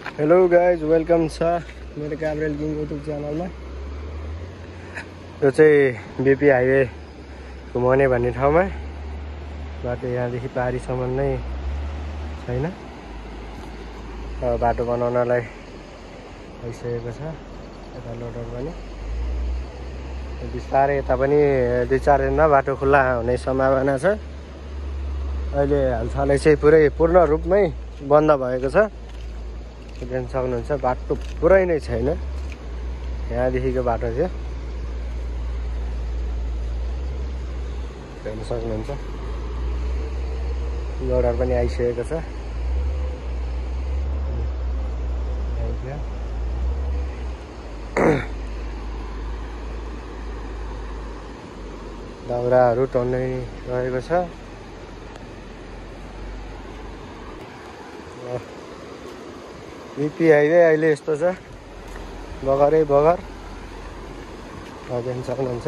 Hello guys, welcome छ मेरो Gabriel king YouTube च्यानलमा। यो चाहिँ बिपी हाइवे घुमाउने भन्ने ठाउँमा बाटो यहाँदेखि पारीसम्म नै छैन। बाटो बनाउनलाई भइसकेको छ। यता लोडर पनि बिस्तारै यता पनि 2-4 दिनमा बाटो खुल्ला हुने सम्भावना छ। अहिले हालसालै चाहिँ पूर्ण रूपमै बन्द भएको छ। देख्न सक्नुहुन्छ बाटो पुरै नै छैन। यहाँदेखिको बाटो चाहिँ हेर्न सक्नुहुन्छ। लोडर पनि आइसकेको छ। दाउराहरू टन्नै रहेको छ। बिपी हाइवे अहिले यस्तो छ, बगरै बगर देख्न सक्नुहुन्छ।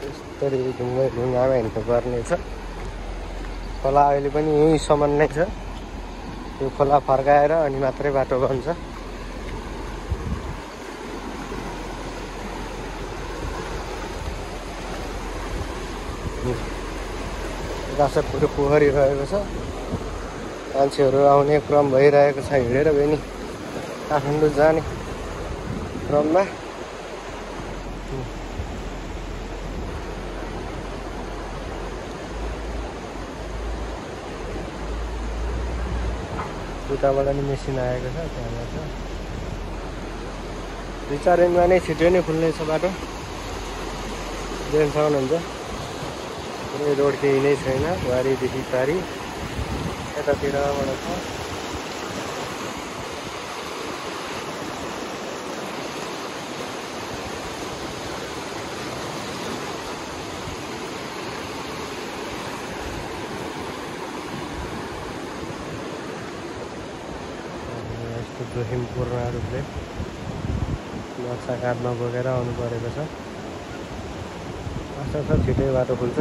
यस्तरी ढुङ्गामा हिँड्नुपर्ने छ। खोला अहिले पनि यहीँसम्म नै छ। यो खोला फर्काएर अनि मात्रै बाटो बन्छ। यता चाहिँ पुरो पोखरी रहेको छ। मान्छेहरू आउने क्रम भइरहेको छ। हिँडेर पनि काठमाडौँ जाने क्रममा उताबाट नि मेसिन आएको छ। त्यहाँबाट 2-4 दिनमा नै छिटो नै खुल्नेछ बाटो। देख्न सक्नुहुन्छ कुनै रोड केही नै छैन। वारीदेखि पारी यतातिरबाट छ। यस्तो जोखिमपूर्ण रूपले नक्सा काट्न बोकेर आउनु परेको छ। आशा छ छिटै बाटो खुल्छ।